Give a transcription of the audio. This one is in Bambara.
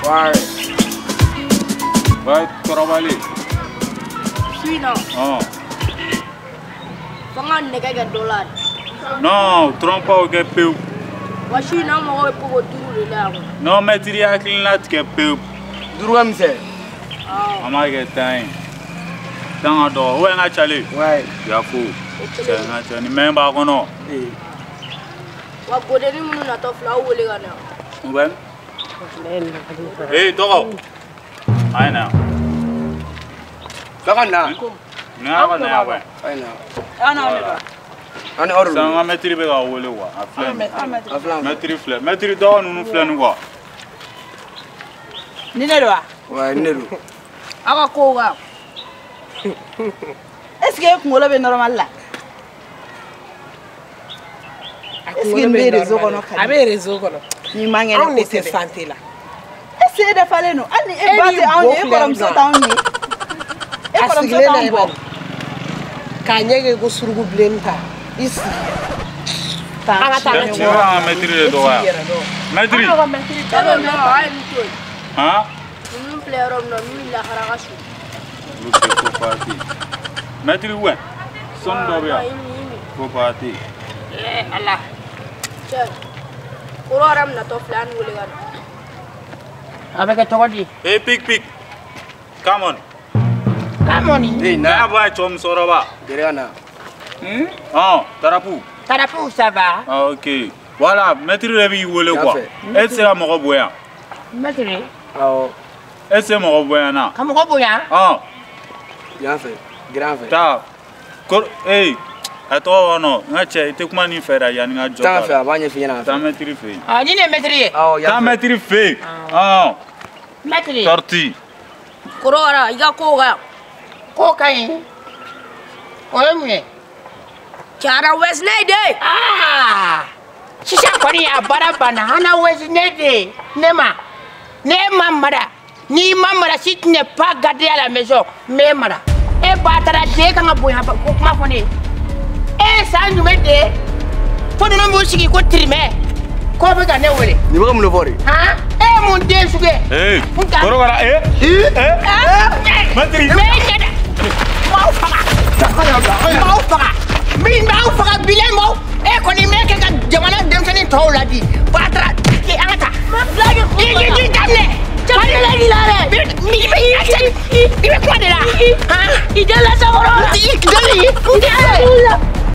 Ouais. Ouais, kɔrɔbalen. Su in na. Ɔn. Fo n ka nɛgɛ kɛ dɔ la de. Non, trompe o kɛ pewu. Wa su in na an mago bɛ poko 5 de la yan. Non, mɛtiri hakilina tigɛ pewu. 5 ka misɛn. Awɔ. An b'a kɛ 10 ye. 10 ka dɔgɔ ou bien n ka cale. Ouais. Yafo. Cɛ n ka cɛ ni mɛn b'a kɔnɔ. Ee. Wa godeni minnu natɔ filɛ aw wele ka na. Ou bien. Ee tɔgɔ. A ye na yan. F'a ka na. Ni a ka na yan wɛ. A ye na. An n'aw de don. An ni aw de Sisan don. n ka mɛtiri bɛ ka wele quoi. A filɛ nin ye. A filɛ. Mɛtiri filɛ. Mɛtiri dɔgɔ ninnu filɛ nin quoi. Ni ne don wa? Ouais, ni ne don. Aw ka kow ka. Est ce que e kunkolo bɛ normal la? Est ce que nin bɛ réseau kɔnɔ ka A bɛ réseau kɔnɔ. Ni man kɛnɛ Anw de tɛ kosɛbɛ. santé la. Est ce que e dafalen don? Hali ni e ba n'i tɛ anw bo ye, e filɛ kɔrɔmuso nɔ. t'anw ye. E A kɔrɔmuso sigilen t'anw na bɔ. K'a ɲɛ kɛ ko suruku bilenni ta. I sigi. An ka taa Cɛ an ka cɛ b'an ka mɛtiri de E t'i dɔgɔya. yɛrɛ dɔn. Mɛtiri. An ka mɛtiri E bɛ nɔ a ye nin to yen. Han? Ninnu filɛ yɔrɔ min na min lahara ka surun. Olu tɛ ko paati. Mɛtiri wɛ. Sɔnni dɔ bɛ yan. I mi i mi. Ko paati. Eh Ala. Cɛ. Koro yɛrɛ min natɔ filɛ an wele ka na. A bɛ kɛ cogo di? Ee pik pik. Come on. Come on. Ee Ne y'a na. bɔ a ye cɔ musokɔrɔba. Gɛrɛ ka na. Ɔn Tarapu. Tarapu ça va? Ah, ok. Voilà, mɛtiri de b'i wele Y'a quoi. fɛ. E tɛ se ka mɔgɔ bonya. Mɛtiri. Awɔ. E tɛ se mɔgɔ bonya na. Ka mɔgɔ bonya? Ɔn Yan fɛ. Gɛrɛ an fɛ. taa. Ko ee a tɔgɔ b'a nɔ n ka cɛ i tɛ kuma nin fɛ dɛ yanni n ka jɔ. Taa an fɛ a b'a ɲɛf'i ɲɛna. Taa mɛtiri fɛ yen. Ah, ni ne ye mɛtiri ye. Awɔ, Taa yan fɛ. mɛtiri fɛ yen. Ɔn Mɛtiri. tortue. Koro yɛrɛ i ka kow ka. Ko ka ɲi. O ye mun ye? Cɛ Wesley de. Ah! Sisan kɔni a baara banna. Hana Wesley de ne ma. Ne ma mara. N'i ma mara si tu n'es pas gardé à la maison, n b'e mara. E ba taara den kan ka bonya ko kuma fɔ ne ye. E ye san jumɛn de ye? Fo ninnu b'u sigi ko tirimɛ. K'o bɛ ka ne wele. Nin bɛ ka mun de fɔ de? Han? E ye mun den sugu ye? Ee N ta. kɔrɔkara ee. Ee. Mɛtiri. N bɛ e ɲɛ da. N b'aw faga. N b'aw faga. Min b'aw faga bilayi m'aw. E kɔni m'e kɛ ka jamana denmisɛnnin tɔw ladi. Batara an ka taa. I daminɛ. Cɛ la dɛ. I bɛ kuma de la. Han? I deli la sakɔrɔ la. I deli. N tɛ.